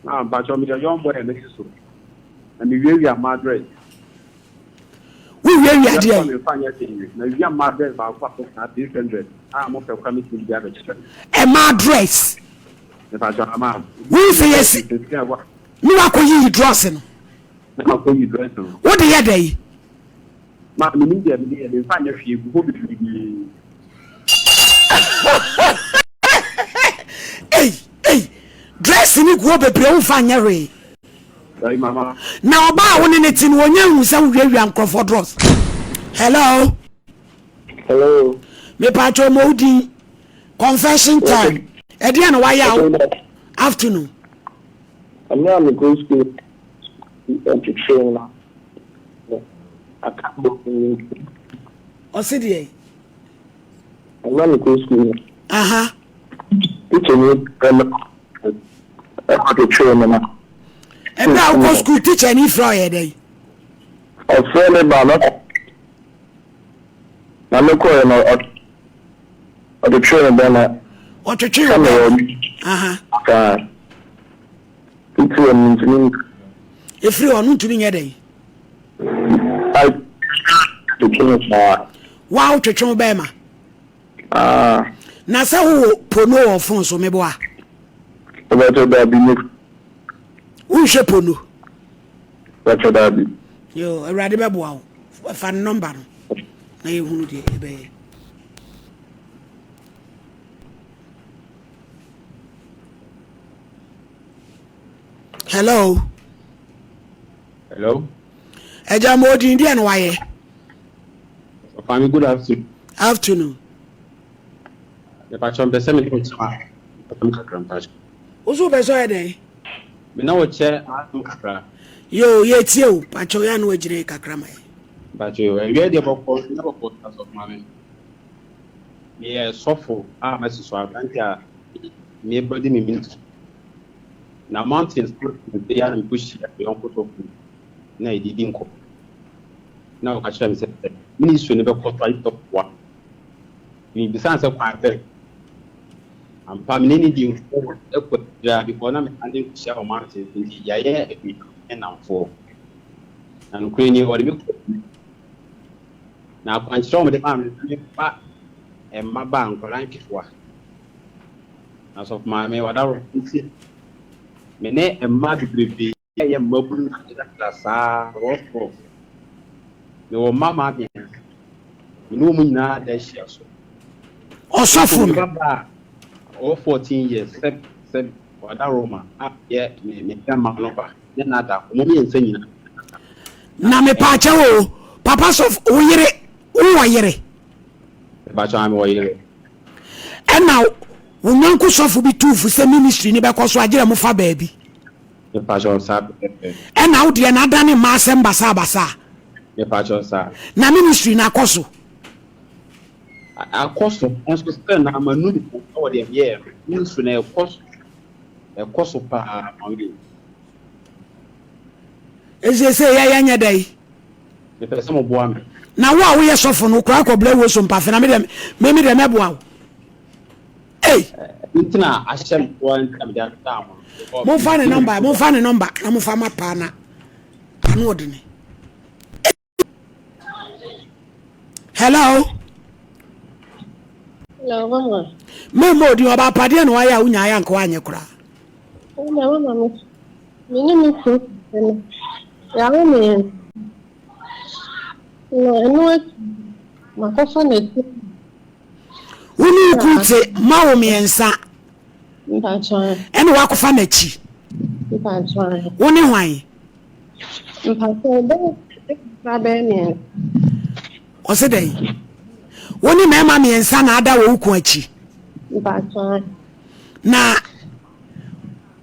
Ah, mpakyɛw meyɛ young boy a masi so. Na mewiawia mmaa dress. Wowiawia deɛ? Memfa nyɛ hwee. Mawia mmaa dress baako a saa 600 a mopɛ koraa metumi de abɛkyerɛ. Mmaa dress? Mepakyɛw ama. Wohu sɛ yɛsi ne wakɔyiyi dress no. Na makɔyi dress no. Wode yɛ dɛn? Ma menim deɛ mede yɛ, memfa nyɛ hwee, egu hɔ bebree. Ei, ei, dress ne gu hɔ bebree womfa nyɛ hwee. Sorry, mama. Na ɔbaa a wo ne ne te no, ɔnya nhu sɛ wowiawia nkurɔfoɔ dress. Hello. Hello. Mepatwa ɔmɔ wo din. Confession time. Ɛdeɛ na wayɛ a afternoon. Ɛmɛ a mekɔ school ntwetwe na aka bɔ Ɔse deɛ. Ɛmɛ a mekɔ school no. Aha. Teacher ni ɛmɛ ɛkɔ twetwe me na. Ɛmɛ a wokɔ school teacher ni frɛ ɔyɛ dɛn? Ɔfrɛ me ba na na mekɔɛ no ɔtwetwe me bɛma. Ɔtwetwe wo bɛma. Aha. Saa. Titiri hɔ no mentumi. Efiri hɔ no ntumi nyɛ dɛn? Twetwe me saa. Wa wo twetwe wo bɛrima? Ah. Na sɛ wowɔ pono wɔ fon so meboa? Wobɛkyɛ daabi me. Wonhwɛ pono? Bɛkyɛ daabi. Yo, Awurade bɛboa wo. Fa ne nɔmba no na yɛhunu deɛ ɛbɛyɛ. Hello. Hello. Ẹja mo odin díẹ̀ ni wayẹ. Ọ̀fàmì good afternoon. Afternoon. Mepatwa mpɛ sɛ me ne wo kyɛ asɛm kakra mpatwa. Wo so wopɛ sɛ ɔyɛ dɛn? Me ne wo kyɛ asɛm kakra. Yo, yɛtie o. Patwa yɛ ano agyina yi kakra ma yɛ. Mpatwa yo, awia deɛ bɔkɔ, nyɛ bɔkɔ sa sɔfo maame. Meyɛ sɔfo a masi so aberante a merebɛdi me ministry. Na mountains no ya na mekɔhyia me yɔnko sɔfo bi na yɛdidi nkɔmmɔ. Na ɔka kyerɛ me sɛ ministry no bɛkɔ so ayɛ sɛ ɔboa. Mebisa no sɛ kwan bɛn? Ampa me ne no di nkɔmmɔ kɔ akyiri a because na mesan de nkɔhyia wɔ mountains nti yɛayɛ anuanom ne nnamfoɔ. Na nokorɛ ni ɔde me kɔɔ Na akwankyerɛ a wɔde maa me no sɛ memfa mmabaa, nkwadaa nketewa. Na sɔfo maame wadaworo nti, me ne mmaa bebrebe a yɛ mmabunu adedada saa rough rough. Mewɔ mma mmaa mmiɛnsa. Me ne wɔn nyinaa da ahyia so. Ɔsɔfo Me no. ba baa a ɔwɔ 14 years sɛ sɛ wadaworo ma a yɛ me me bɛma no ba ne nada wɔn mmiɛnsa nyinaa. Na mepaakyɛw o, papa sɔfo, wo yere, wowɔ yere? Mepaakyɛw, ame wɔ yere. Ɛna wo nyɔnko sɔfo bi tuu fo sɛ ministry no bɛkɔ so agyerɛ mo fa baabi. Mepaakyɛw, saa pɛpɛpɛ. Ɛna wo deɛ no adane mmaa asɛm basaa basaa. Mepaakyɛw, saa. Na ministry no akɔ so? Akɔ so, nso still na manu me ho wɔ deɛ meyɛɛ no. Ministry no ɛkɔ so, ɛkɔ so paa ma me. Ese yɛ yɛ nyɛ dɛ yi. Mepɛ sɛ mo boa me. Na wo a woyɛ sɔfo no kura kɔ brɛ wo so mpafe na me deɛ me me deɛ mɛboa wo. Ei. Nti na ahyɛ me boa nti na mede abɛdaa mo no. Momfa ne nɔmba momfa ne nɔmba na momfa ma paa na ano ɔdene. Hello. Hello, mama. Mema odi ọba apadeɛ na wayɛ a wonya ayɛ anka wanyɛ koraa. Mama, mama, me me ne me kunu no yɛawo mmiɛnsa. Na ɛno akyi makɔfa n'akyi. Wo ne wo kunu te ma wo mmiɛnsa. Mpakyɛ. Ɛna wakɔfa n'akyi. Mpakyɛ. Wo ne hwan? Mpakyɛw bɛyɛ kakra bɛyɛ mmiɛnsa. Ɔse dɛn? Wo ne mmarima mmiɛnsa na ada wɔ wo kun akyi. Mpakyɛw. Na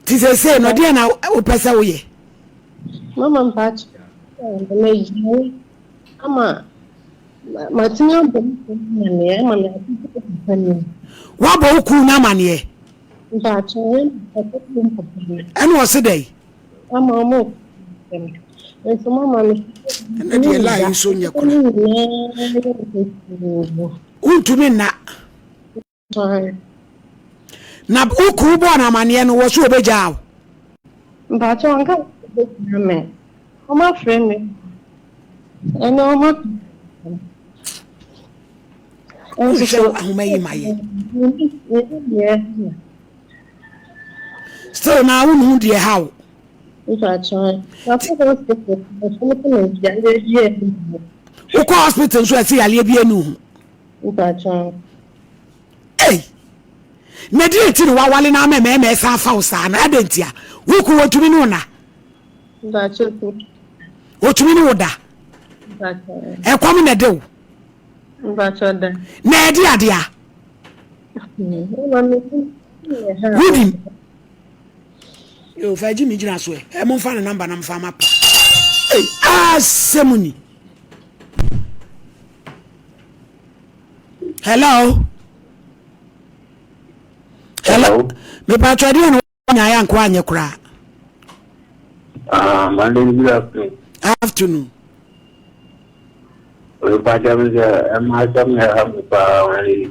te sese no deɛ na wopɛ sɛ woyɛ? Mama mpakyɛw magyae ama matumi abɔ me kun amaneɛ ama me ate papa ni. Woabɔ wo kun no amaneɛ? Mpakyɛw papa ni papa ni. Ɛna ɔse dɛn? Ama ɔmo nsɛm. Nso mama no. Ɛnɛ deɛ lie nso nyɛ kora. Wontumi nna. Na wo kuu bɔɔ no amaneɛ no wɔ so obɛgyaa wo. Mpakyɛ wɔnka sɛ wɔbɛhyia me. Wɔafrɛ me ɛne wɔn aka. Nso so ahoma yi ma yɛ. Still na wo nu deɛ ha wo. Wokɔ hospital nso ɛsɛ yareɛ bi anu ho. Ei! Na deɛ nti na wawale na ama mmarima ɛsan afa wo saa no adɛn ntia? Wo kun wɔtumi ne wo na? Wɔtumi ne wo da? Ɛkɔm na ɛde wo? Na ɛde adeɛ a? Wonim? Yo, fa gyi me gyina so ɛ. Ɛ momfa ne namba na mfa ma pa. Ei, asɛm ni. Hello. Hello. Mepatwa deɛ na wanya ayɛ anko anyɛ koraa. Ah, Monday good afternoon. Afternoon. Mepatwa me sɛ ɛma asɛm na ɛha me paa Monday.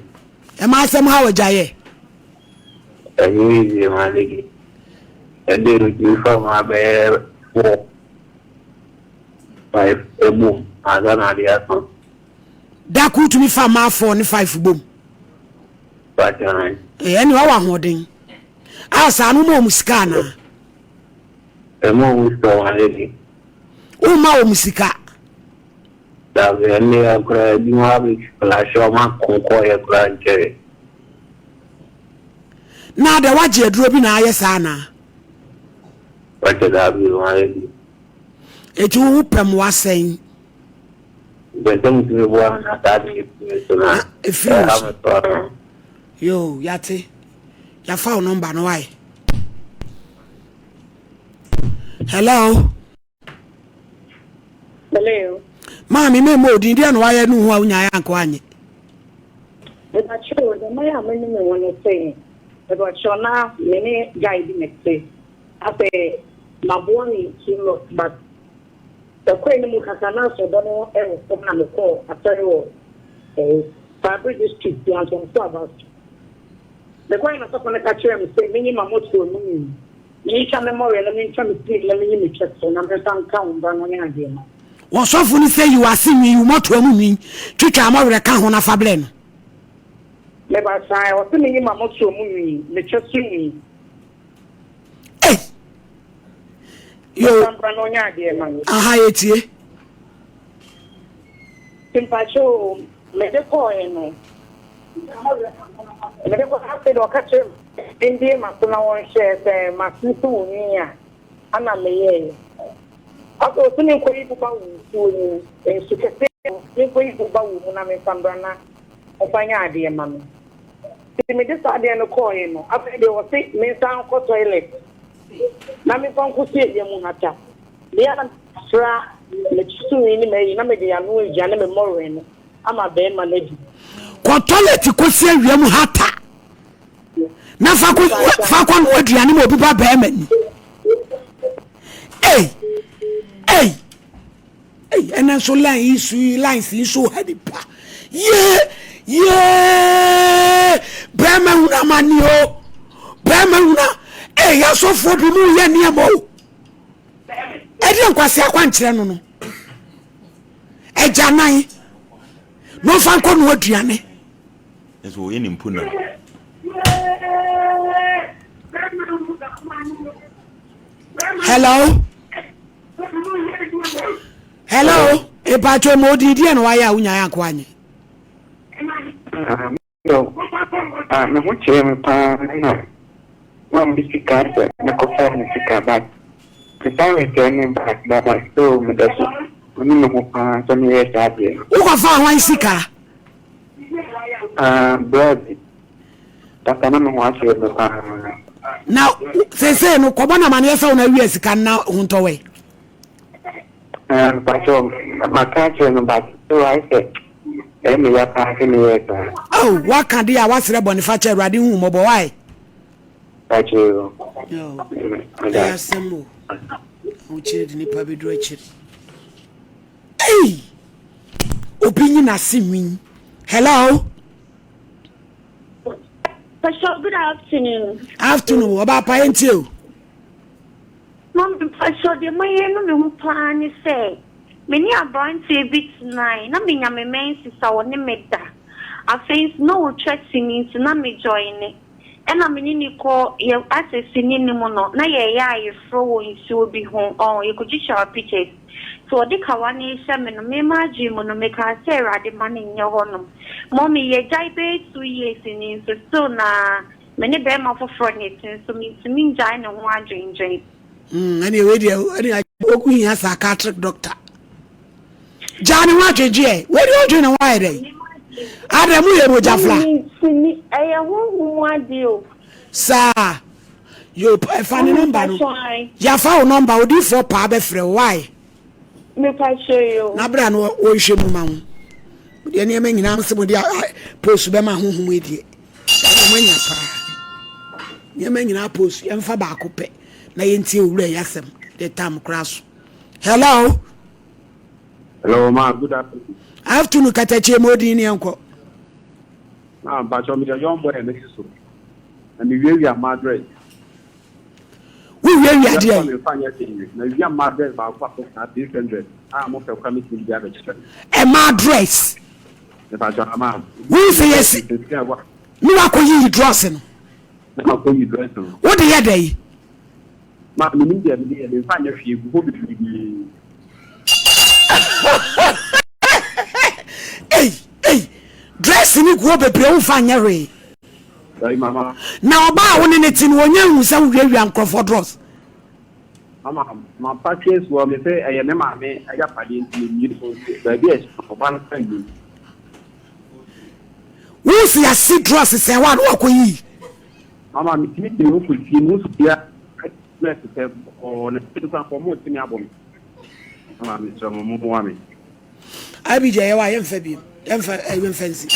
Ɛma asɛm ha wɔ gyaeɛ. Ɛnyɛ easy Monday. Ɛde metumi fa mu abɛyɛ 4 5 ɛbom ansa na adeɛ aso. Da koro tumi fa mmaa 4 ne 5 bom. Ɛne wawɔ ahoɔden. A saa no woma wɔn sika anaa? Ɛma wɔn sika wɔn ayɛ bi. Woma wɔn sika? Dabi ɛnne ya koraa ebi mu abɛ flash wɔn akokɔ yɛ koraa nkyɛre. Na dɛ wagye aduro bi na ayɛ saa anaa? Wakyɛ dabi wɔn ayɛ bi. Eti wo pɛ mmoa sɛn? Mepɛ sɛ motumi boa me na saa ade no firi me so na ɛfiri wo ɛha so. me paa. Yoo, yate. Yafa wo nɔmba no wae. Hello. Hello. Maame mɛmmɔ odin deɛ na wayɛ no ho a wonyaeɛ anka wanyɛ. Mepakyɛw, deɛ mayɛ a m'ani me ho ne sɛ, mepakyɛw na me ne guy bi na ɛte. Afei maboa no too lot but Ɛkɔe no mu kakra na asɔrdan no wɔ fam na mekɔɔ asɔre wɔ Faabere District, Yantomfo aba so. Mekɔe na sɔfo no ka kyerɛɛ me sɛ minyi m'amotoa mu nwi, mintwa me mmɔwerɛ na mintwa me siri na minyi me twɛtwɛ na memfa nka wo mbra no nyɛ adeɛ ma. Ɔsɔfo no sɛ yi w'ase nwi, yi wo mmɔtoa mu nwi, twitwa mmɔwerɛ ka ho na fa brɛ no. Mebasae, ɔse minyi m'amotoa mu nwi, me kyɛ so nwi. Ei! Yo. Ɔsampra na ɔnyɛ adeɛ ma no. Aha yɛtie. Mpakyɛ o, mede kɔɔɛ no, mede kɔ afei de ɔka kyerɛ me mbie m'aso na wɔnhwɛ sɛ m'ase so wɔ nwi a, ana meyɛɛ. Afei ɔse menkɔyi boba wɔ nsuo no mu, nsu kɛseɛ mu, menkɔyi boba wɔ mu na memfa mbra na ɔmfa nyɛ adeɛ ma me. Nti mede saa adeɛ no kɔɔɛ no, afei deɛ ɔse mensan nkɔ toilet na memfa nkɔsi awia mu hata. Bea a na mefra me tiri ne m'ayi na mede ano agya ne me mmɔwerɛ no ama barima no adi. Kɔ tɔlɛt kɔsi awia mu hata na fa kɔ fa kɔ noa aduane ma obi ba barima ni. Ei! Ei! Ei, ɛnɛ nso line yi so yi lines yi so ha nipa. Yee yee bɛrima hunu amane o. Bɛrima hunu ei asɔfoɔ bi mu yɛ nneɛma o. Ɛdeɛ nkwasi akwankyerɛ no no. Agya nan na ɔfa nkɔ no aduane. Nso wɔyɛ ne mpo nam. Hello. Hello, epatwo ma odi deɛ na wayɛ a wonyae anko anyɛ. Ah, me ho kyerɛ me paa na maame sika sɛ mekɔfa me sika but mesan return ne back but still meda so ɔne me ho paa sɛ meyɛɛ saa adeɛ no. Wokɔfaa hwan sika? Ah, bra bi. Papa na me ho akyere me paa. Na seesei no kɔbɔ no amaneɛ sɛ wo na awia sika no na ho ntɔ wɛ. Ah, mpakyɛ maka akyerɛ no but so ayɛ sɛ ɛyɛ me ya paa sɛ meyɛɛ saa. Oh, waka deɛ a wasrɛ bɔnefakyɛ Awurade hu mmɔbɔ why? Mpakyɛ o. Ɛyɛ asɛm o. Ahokyere de nipa bɛduru akyiri. Ei! Obi nyi n'ase nwi. Hello? Pastor, good afternoon. Afternoon, ọba apa yẹn tie o. Mepakyɛw, deɛ mayɛ nu me ho paa ne sɛ, me ne aberanteɛ bi tenae, na menya me menses a ɔne me da. Afei nso na ɔtwa sini nti na me joine. Ɛna me ne no kɔ, yɛ asɛ sini no mu no, na yɛreyɛ ayeforɔ wɔ nsuo bi ho, ɔn, yɛkɔtwitwaa pictures. Nti ɔde kawa no rehyɛ me no, me m'adwene mu no, mekaa sɛ Awurade ma no nyɛ hɔnom. Mummy, yɛagyae bɛyɛ 2 years ni nso still na Me ne barima foforɔ na ɛte nso mentumi ngyae ne ho adwendwen. Mm, ɛne wei deɛ ɛne oku hia psychiatric doctor. Gyaa ne ho adwendwen wei deɛ ɔdwen ne ho ayɛ dɛ. Adɛ mu yɛ mogya fla. Mentumi, ɛyɛ honhom mu adeɛ o. Saa, yo, ɛfa ne nɔmba no. Yafa wo nɔmba, odiifoɔ paa bɛfrɛ wo, why? Mepakyɛ yo. Na bra no wɔnhwɛ mu ma wo. Deɛ nneɛma nyinaa sɛ mode post bɛma honhom yi deɛ. Ɛna mo anya paa. Nneɛma nyinaa post yɛmfa baako pɛ na yɛntie owura yi asɛm de tam koraa so. Hello. Hello ma good afternoon. Afternoon katakyie ma odin ne yɛnkɔ. Na mpakyɛ meyɛ young boy a mesi so. Na mewiawia m'address. Wowiawia deɛ. Mawia m'address baako baako saa 600 a mopɛ kora metumi de abɛkyerɛ. Ɛma address. Mepakyɛ ama. Wohu sɛ yɛsi ne wakɔyiyi drɔs no. Na makɔyi drɔs no. Wode yɛ dɛ yi? Ma menim deɛ mede yɛ memfa nyɛ hwee gu hɔ bebree. Ei ei dress ne gu hɔ bebree womfa nyɛ hwee. Na ɔbaa a wo ne ne te no ɔnya nhu sɛ wowiawia nkurɔfoɔ drɔs. Mama mapa case wɔ me sɛ ɛyɛ me maame agyapadeɛ nti memmie so nti baabi a ɛhyɛ no ɔba no kora nnim. Wo si ase drɔs sɛ hɔ a na wakɔ yiyi. Mama metumi de me ho kɔ fie mehu sɛ obiara dress sɛ bɔkɔɔ na fie no koraa nka ɔmo te me abɔ me. Mama mesrɛ mo mommoa me. Abigya yɛ hɔ a yɛmfa biem yɛmfa yɛmfa nsi.